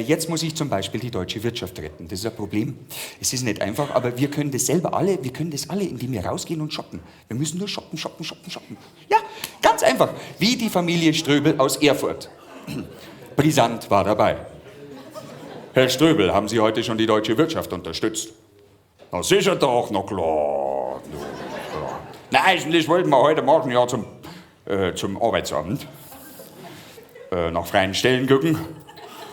Jetzt muss ich zum Beispiel die deutsche Wirtschaft retten. Das ist ein Problem. Es ist nicht einfach, aber wir können das selber alle, wir können das alle, indem wir rausgehen und shoppen. Wir müssen nur shoppen, shoppen, shoppen, shoppen. Ja, ganz einfach. Wie die Familie Ströbel aus Erfurt. Brisant war dabei. Herr Ströbel, haben Sie heute schon die deutsche Wirtschaft unterstützt? Na sicher doch, na klar. Na, eigentlich wollten wir heute Morgen ja zum Arbeitsamt nach freien Stellen gucken.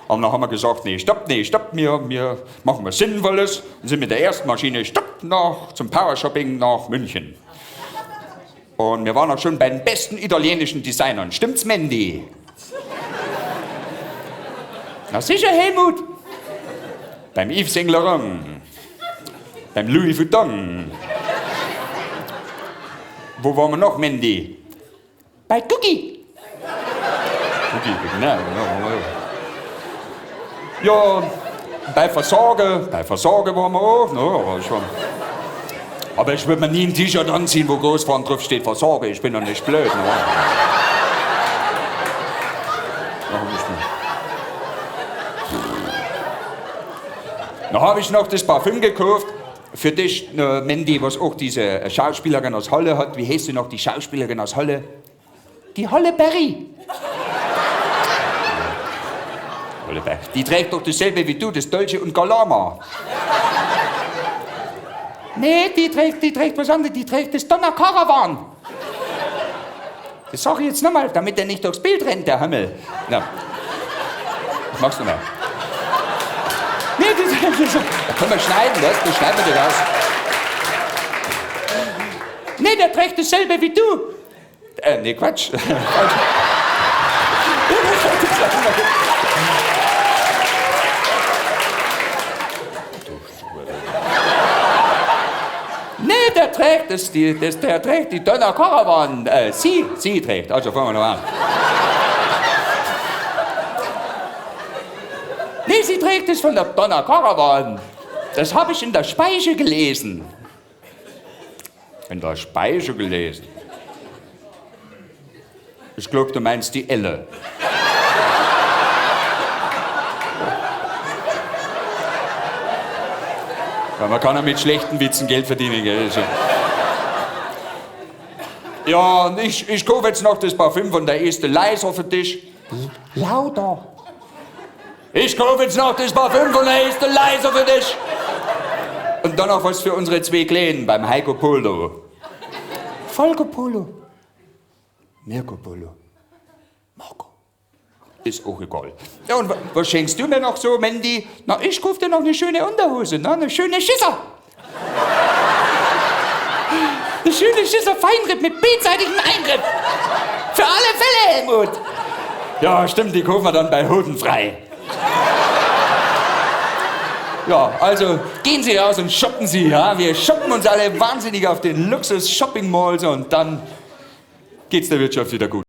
Aber dann haben wir gesagt, nee, stopp, nee, stopp, wir machen was Sinnvolles und sind mit der ersten Maschine, stopp, zum Powershopping nach München. Und wir waren auch schon bei den besten italienischen Designern. Stimmt's, Mandy? Na sicher, Helmut. Beim Yves Saint Laurent. Beim Louis Vuitton. Wo waren wir noch, Mandy? Bei Cookie. Cookie, genau. Ja, bei Versorger waren wir auch. Ne, aber, schon. Aber ich würde mir nie ein T-Shirt anziehen, wo groß vorn drauf steht, Versorger. Ich bin doch nicht blöd. Ne? Dann habe ich noch das Parfüm gekauft. Für dich, Mandy, was auch diese Schauspielerin aus Halle hat. Wie heißt sie noch, die Schauspielerin aus Halle? Die Halle Berry. Halle Berry. Die trägt doch dasselbe wie du, das Dolce und Galama. Nee, die trägt was anderes, die trägt das Donna Caravan. Das sag ich jetzt nochmal, damit er nicht durchs Bild rennt, der Hammel. Na, ich mach's nochmal. Nee, da können wir schneiden, das? Das schneiden wir raus. Nee, der trägt dasselbe wie du. Nee, Quatsch. Nee, der trägt das, der trägt die Donna Caravan. Sie trägt. Also fangen wir noch an. Nee, sie trägt es von der Donna Caravan. Das habe ich in der Speiche gelesen. In der Speiche gelesen? Ich glaube, du meinst die Elle. Weil man kann ja mit schlechten Witzen Geld verdienen, gell? Ja, und ich kaufe jetzt noch das Parfüm von der Estée Leiser für dich. Lauter. Ich kaufe jetzt noch das Parfüm von der Estée Leiser für dich. Und dann noch was für unsere zwei Kleinen beim Heiko Polo. Volker Polo. Mirko Polo. Marco. Ist auch egal. Ja, und was schenkst du mir noch so, Mandy? Na, ich kauf dir noch eine schöne Unterhose, ne? Eine schöne Schisser. Eine schöne Schisser Feinripp mit beidseitigem Eingriff. Für alle Fälle, Helmut. Ja, stimmt, die kaufen wir dann bei Hodenfrei. Ja, also gehen Sie raus und shoppen Sie, ja? Wir shoppen uns alle wahnsinnig auf den Luxus-Shopping-Malls und dann geht's der Wirtschaft wieder gut.